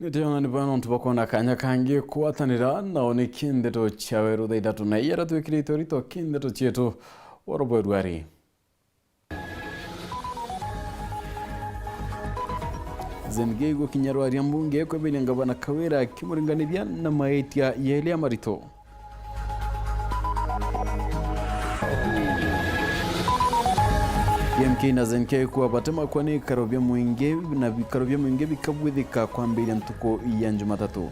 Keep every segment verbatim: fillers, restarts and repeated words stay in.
Nituyonani bwa nontu bwa kwona kanya kangi kwatanira nao niki ndeto cia weru thaa ithatu na iria twikirite urito ki ndeto cietu. Warobweru ari Zengei gukinya rwaria mbunge kweberia ngavana Kawira akimuringanithia na maitia yeli ya marito. P M K na Zengei kuwa batema kwa ni ikaro bia mwingi na bikaro bia mwingi bikabwithika kwambiria ntuku ya Jumatatu.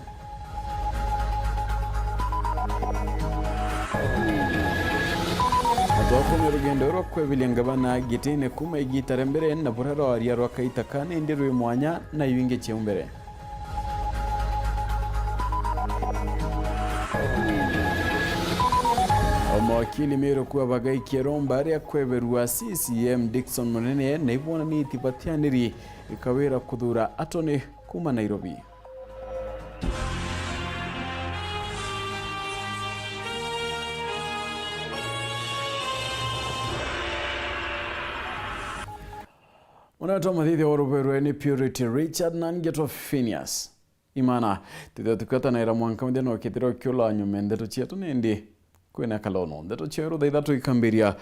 Atwakomia rugendo rwa kwebiria ngavana gitine kuma igita ria mbere na buria rwaria rwa kaita ka nindi rwi mwanya na iu ingi ciau mbere. Mawakili Meru kuwa bagaikia romba ria kweberua C C M Dickson Munene na ibonaniti batianiri ikawira kuthura atoni kuma Nairobi. Mwana wetu wa mathithio wa ruberwe ni Purity Richard na ngetwa Phineas Imana. Tithia tukiatanaira mwanka muthia no kethira ukiula nyuma ndeto cietu nindi kwina kalono. Ndeto cia weru thaa ithatu ikambiria,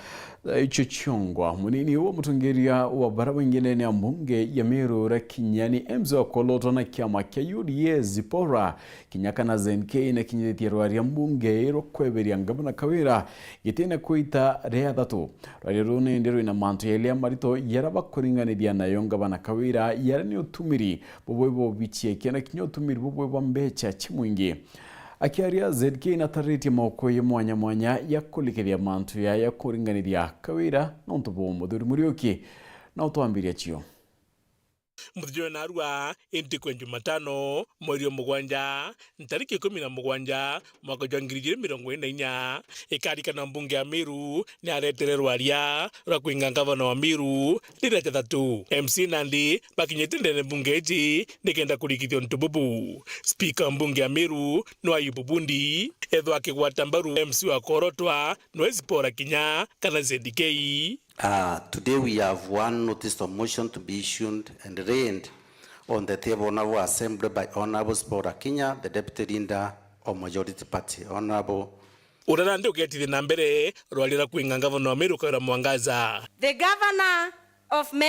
eh, icio ciongwa. Munini wa mutongeria wa bara wengine ni a mbunge ya Meru Rakinyani M C wa Kolotwa na kiama kia U D A Zipporah Kinyaka na Zengei na kinyithitie rwaria mbunge rwa kweberia ngavana Kawira gitine kwita ria thatu. Rwaria ruu nindi rwina mantu yeli ya marito yara bakuringanithia nayo ngavana Kawira yara ni utumiri bubwe bwa obici yake na kinya utumiri bubwe bwa mbecha cia mwingi. Akiaria, Z K nataritie maukuyu ya mwanya mwanya ya kurikithia mantu yaya kuringanithia Kawira nontu bwa muthuri Muriuki na utwambiria cio. Muthenya wa narua, ntuku ya Jumatano, mweri wa mugwanja, ntariki ikumi na mugwanja, mwaka jwa ngiri ijiri mirongo iri na inya, ikarikana mbunge ya Meru ni aretere rwaria rwa kwinga ngavana wa Meru rita ja thatu. M C Nandi bakinyite ndene mbunge iji nikenda kurikithia untu bubu. Spika wa mbunge ya Meru ni Ayubu Bundi ethwa akigwata mbaru M C wa Kolotwa ni Zipporah Kinyaka kana Z K. Uh, today we have one notice of motion to be issued and read on the table of Honourable Assembly by Honourable Zipporah Kinyaka, the Deputy Leader of Majority Party. Honourable. Uria nandi ugetithia na mbere rwaria rwa kwinga ngavana wa Meru Kawira Mwangaza. The Governor of Meru.